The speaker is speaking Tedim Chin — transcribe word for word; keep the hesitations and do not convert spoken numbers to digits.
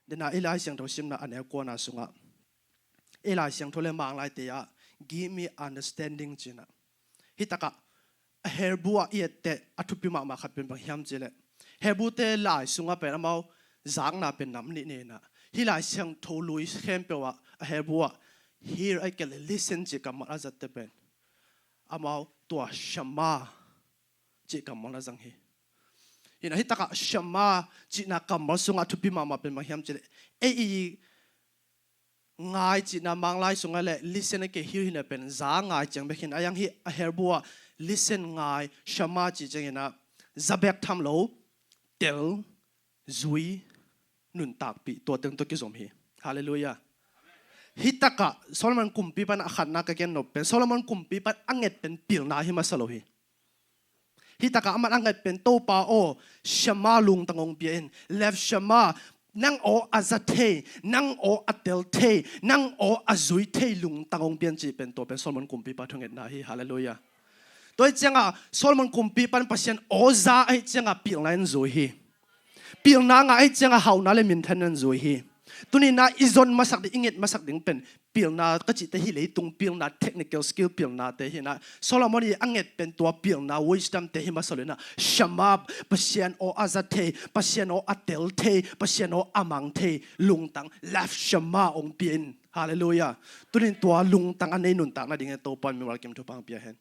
Dena i Lai Siangtho simna a neu kuana sungah, i Lai Siangtho le Manglaite ah, "Give me understanding," cinah. Hitakah a Hebrew ah i etteh a thupi mahmah khat pen bang hiam cileh, Hebrew te lai sungah pen amau zakna pen nam nih ninah, hih Lai Siangtho lui khempeuh ah a Hebrew ah "hear" a kei le "listen" cih kammal a zatte pen amau tua "shema" cih kammal a zang hi. Hinah hitakah "shema" cihna kammal sungah thupi mahmah pen bang hiam cileh, ei i ngai cihna Manglai sungah le listen a kei hear hinah pen za ngai ciang bek hin a, a yang hi a Hebrew ah listen, ngai, shema cih cianginah za bek tham lo, tel, zui, nuntakpih, tua teng tawh kizom hi. Halleluiah. Hitakah Solomon kumpipa in a khatna ka gen nop pen, Solomon kumpipa in a nget pen pilna hi masa lo hi. Hitakah aman a nget pen, "Topa aw, shema lungtang hong pia in, lev shema, nang aw a za thei, nang aw a tel thei, nang aw a zui thei lungtang hong pia in," cih pen tua pen Solomon kumpipa thungetna hi. Halleluiah. Tua hi ciangah Solomon kumpipa in Pasian aw za ahi ciangah pilna in zui hi. Pilna ngah ahi ciangah hauhna le minthanna in zui hi. Tuninah i zon masak ding, i nget masak ding pen pilna ka cihte hi, leitung pilna, technical skill pilnate hinah, Solomon i a nget pen tua pilna, wisdom te hi masa lo hinah, shema, Pasian aw a za thei, Pasian aw a tel thei, Pasian aw a mang thei lungtang, lev shema hong pia in. Halleluiah. Tunin tua lungtang a nei nuntakna dingin Topa in mimal kim thupha hong pia hen.